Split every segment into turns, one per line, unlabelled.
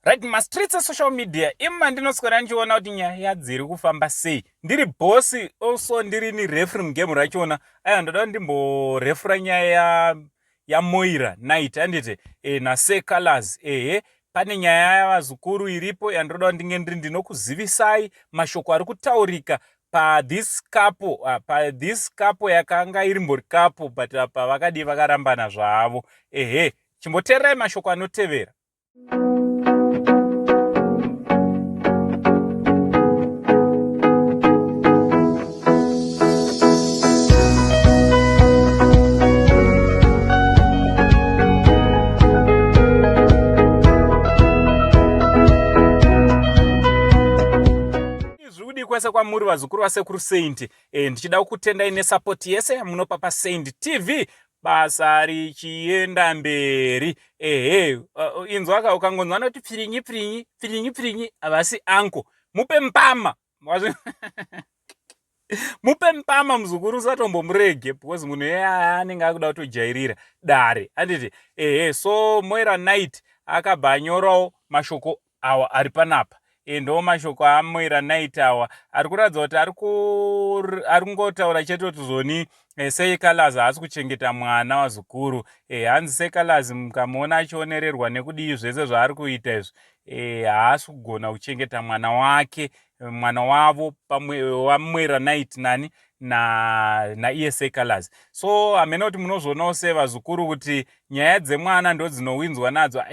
Right, mastreets esocial media ima ndinoswera ndichiona kuti nyaya dziri kufamba sei. Ndiri boss, also ndirini refri mugame rachona. Aya ndoda kuti ndimborefura nyaya yaMoira Knight handiti e, naSir Colors ehe pane nyaya yavazukuru iripo yandiroda kuti ndinge ndiri ndinokuzivisai mashoko ari kutaurika pathis couple uh, pathis couple yakanga iri mbori couple but apa vakadii vakarambana zvavo ehe chimboteererai mashoko anotevera. Kwese kwamuri vazukuru vasekuru Saint e, ndichida kukutendai nesapoti yese yamunopa paSaint TV basa richienda mberi ehe inzwaka ukangonzwa noti pfirinyi pfirinyi pfirinyi pfirinyi havasi anko mupe mpama mupe mpama muzukuru usatombomurege because munhu iye anenge akuda kutojairira dare handiti ehe so Moira Knight akabva anyorawo mashoko awa ari panapa e, ndo mashoko aMoira Knight awa ari kuratidza kuti ari kungotaura chete kuti zvoni e, Sir Calaz haasi kuchengeta mwana wazukuru e, hanzi Sir Calaz mukamuona achionererwa nekudii zvese zvaari kuita izvi e, haasi kugona kuchengeta mwana wake mwana wavo pamwe waMoira Knight nani na naiye Sir Calaz. So hameno kuti munozvionawo sei vazukuru kuti nyaya dzemwana ndodzinowinzwa nadzo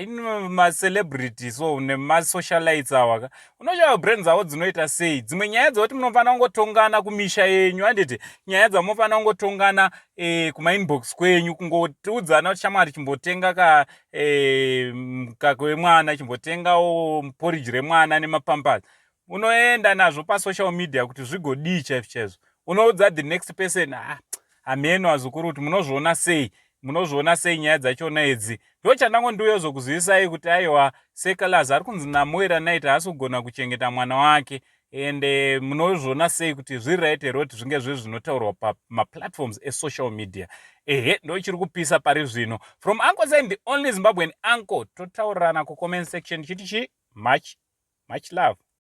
macelebrity so nemasocialites awa ka unoshaya brain dzavo dzinoita sei dzimwe nyaya dzekuti munofanira kungotongana kumisha yenyu handiti nyaya dzamunofanira kungotongana e, kumainbox kwenyu kungotiudzana kuti shamwari chimbotenga ka e, mukaka wemwana chimbotengawo porridge remwana nemapampers unoenda nazvo pasocial media kuti zvigodii chaizvo chaizvo unoudza the next person ah, hameno vazukuru kuti munozviona sei munozviona sei nyaya dzachona idzi ndo chandango ndiuye zokuzivisai kuti aiwa Sir Calaz ari kunzi naMoira Knight haasi kugona kuchengeta mwana wake ende munozviona sei kuti zviri right here kuti zvinge zviri zvinotaurwa pamaplatforms esocial media ehe ndo chiri kupisa pari zvino from Uncle Saint, the only Zimbabwean uncle. Totaurirana kucomment section chiti chi much much love.